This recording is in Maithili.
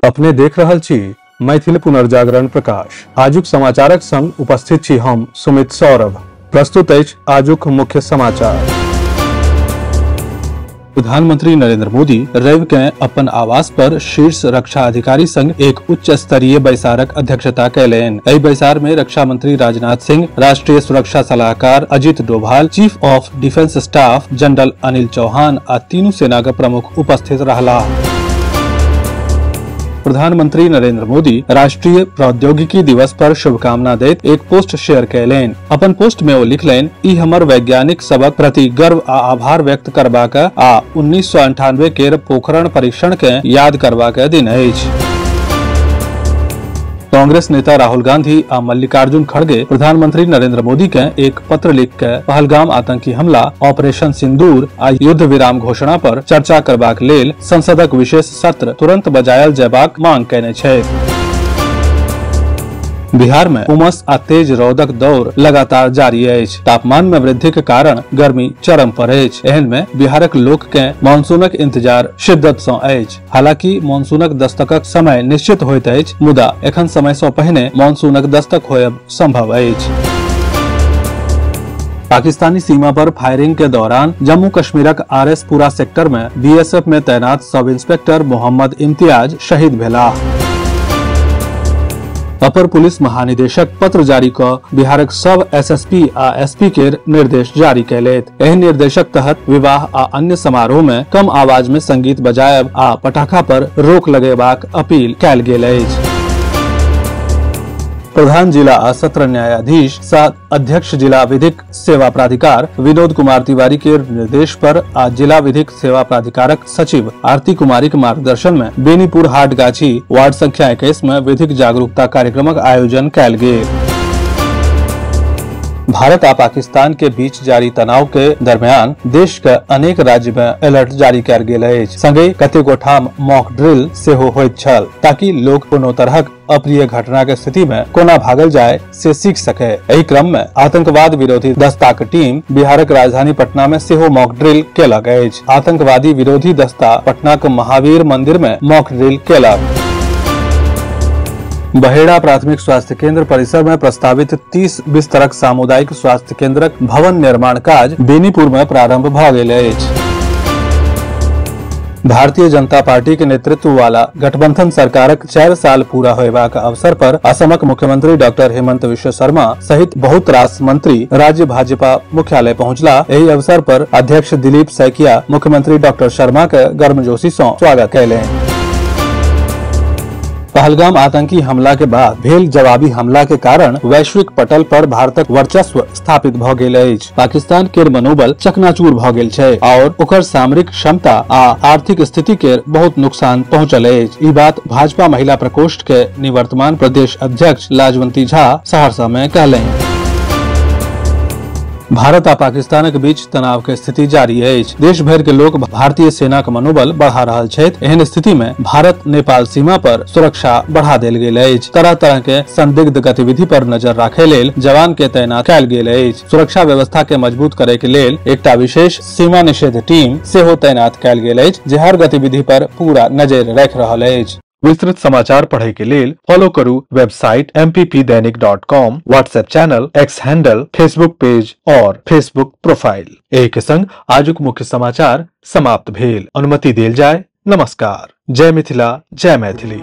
अपने देख रहल छी मैथिल पुनर्जागरण प्रकाश। आजुक समाचारक संग उपस्थित छी हम सुमित सौरभ। प्रस्तुत अछि आजुक मुख्य समाचार। प्रधानमंत्री नरेंद्र मोदी रवि के अपन आवास पर शीर्ष रक्षा अधिकारी संग एक उच्च स्तरीय बैसारक अध्यक्षता कयलनि। एहि बैसार में रक्षा मंत्री राजनाथ सिंह, राष्ट्रीय सुरक्षा सलाहकार Ajit Doval, chief of defence staff general Anil Chauhan आ तीनू सेनाक प्रमुख उपस्थित रहलाह। प्रधानमंत्री नरेंद्र मोदी राष्ट्रीय प्रौद्योगिकी दिवस पर शुभकामना दैत एक पोस्ट शेयर कयलनि। अपन पोस्ट में ओ लिखलनि, ई हमर वैज्ञानिक सबक प्रति गर्व आ आभार व्यक्त करबाक आ 1998 केर पोखरण परीक्षण के याद करबाक दिन अछि। कांग्रेस नेता राहुल गांधी आ मल्लिकार्जुन खड़गे प्रधानमंत्री नरेंद्र मोदी के एक पत्र लिख के पहलगाम आतंकी हमला, ऑपरेशन सिंदूर आ युद्ध विराम घोषणा पर चर्चा करबाक लेल संसदक विशेष सत्र तुरंत बजायल जयबाक मांग कयने छै। बिहार में उमस आ तेज रौदक दौर लगातार जारी अछि। तापमान में वृद्धि के कारण गर्मी चरम पर अछि। एहन में बिहारक लोक के मानसूनक इंतजार शिद्दत सँ अछि। हालांकि मानसूनक दस्तकक समय निश्चित होइत अछि, मुदा एखन समय सँ पहिने मानसूनक दस्तक होयब संभव अछि। पाकिस्तानी सीमा पर फायरिंग के दौरान जम्मू कश्मीरक आरएस पुरा सेक्टर में बीएसएफ में तैनात सब इंस्पेक्टर मोहम्मद इम्तियाज शहीद भेलाह। अपर पुलिस महानिदेशक पत्र जारी क बिहारक सब एसएसपी आ एसपी के निर्देश जारी कयलथि। एहि निर्देशक तहत विवाह आ अन्य समारोह में कम आवाज में संगीत बजायब आ पटाखा पर रोक लगेबाक अपील कयल गेल अछि। प्रधान जिला आ सत्र न्यायाधीश सह अध्यक्ष जिला विधिक सेवा प्राधिकार विनोद कुमार तिवारी के निर्देश पर आ जिला विधिक सेवा प्राधिकारक सचिव आरती कुमारी के मार्गदर्शन में बेनीपुर हाटगाछी वार्ड संख्या 21 में विधिक जागरूकता कार्यक्रमक आयोजन कयल गेल। भारत आ पाकिस्तान के बीच जारी तनाव के दरमियान देश के अनेक राज्य में अलर्ट जारी कयल गेल अछि। संगहि कतेको ठाम मॉक ड्रिल सेहो होइत छल, ताकि लोक कोनो तरहक अप्रिय घटना के स्थिति में कोना भागल जाय से सीख सके। एहि क्रम में आतंकवाद विरोधी दस्ताक टीम बिहारक राजधानी पटना में सेहो मॉक ड्रिल केलक अछि। आतंकवादी विरोधी दस्ता पटनाक महावीर मंदिर में मॉक ड्रिल केलक। बहेड़ा प्राथमिक स्वास्थ्य केंद्र परिसर में प्रस्तावित 30 बिस्तरक सामुदायिक स्वास्थ्य केंद्रक भवन निर्माण काज बेनीपुर में प्रारंभ भ गेल अछि। भारतीय जनता पार्टी के नेतृत्व वाला गठबंधन सरकारक 4 साल पूरा होयबाक अवसर पर असमक मुख्यमंत्री डॉक्टर हेमंत विश्व शर्मा सहित बहुत रास मंत्री राज्य भाजपा मुख्यालय पहुंचला। एहि अवसर पर अध्यक्ष दिलीप सैकिया मुख्यमंत्री डॉक्टर शर्मा के गर्मजोशी सँ स्वागत कयलनि। पहलगाम आतंकी हमला के बाद भेल जवाबी हमला के कारण वैश्विक पटल पर भारतक वर्चस्व स्थापित भ गेल अछि। पाकिस्तान के मनोबल चकनाचूर भ गेल छै और ओकर सामरिक क्षमता आ आर्थिक स्थिति के बहुत नुकसान पहुंचल अछि। ई बात भाजपा महिला प्रकोष्ठ के निवर्तमान प्रदेश अध्यक्ष लाजवंती झा सहरसा में कहलनि। भारत आ पाकिस्तानक बीच तनाव के स्थिति जारी अछि। देश भरि के लोक भारतीय सेना के मनोबल बढ़ा रहल छथि। एहन स्थिति में भारत नेपाल सीमा पर सुरक्षा बढ़ा देल गेल अछि। तरह तरह के संदिग्ध गतिविधि पर नजर राखय लेल जवान के तैनात कयल गेल अछि। सुरक्षा व्यवस्था के मजबूत करे के लेल एकटा विशेष सीमा निषेध टीम सेहो तैनात कयल गेल अछि, जे हर गतिविधि पर पूरा नजर राखि रहल अछि। विस्तृत समाचार पढ़े के लेल फॉलो करू website mppdainik.com, WhatsApp channel, X handle, Facebook page और फेसबुक प्रोफाइल। एहि के संग आजुक मुख्य समाचार समाप्त भेल। अनुमति देल जाय। नमस्कार। जय मिथिला, जय मैथिली।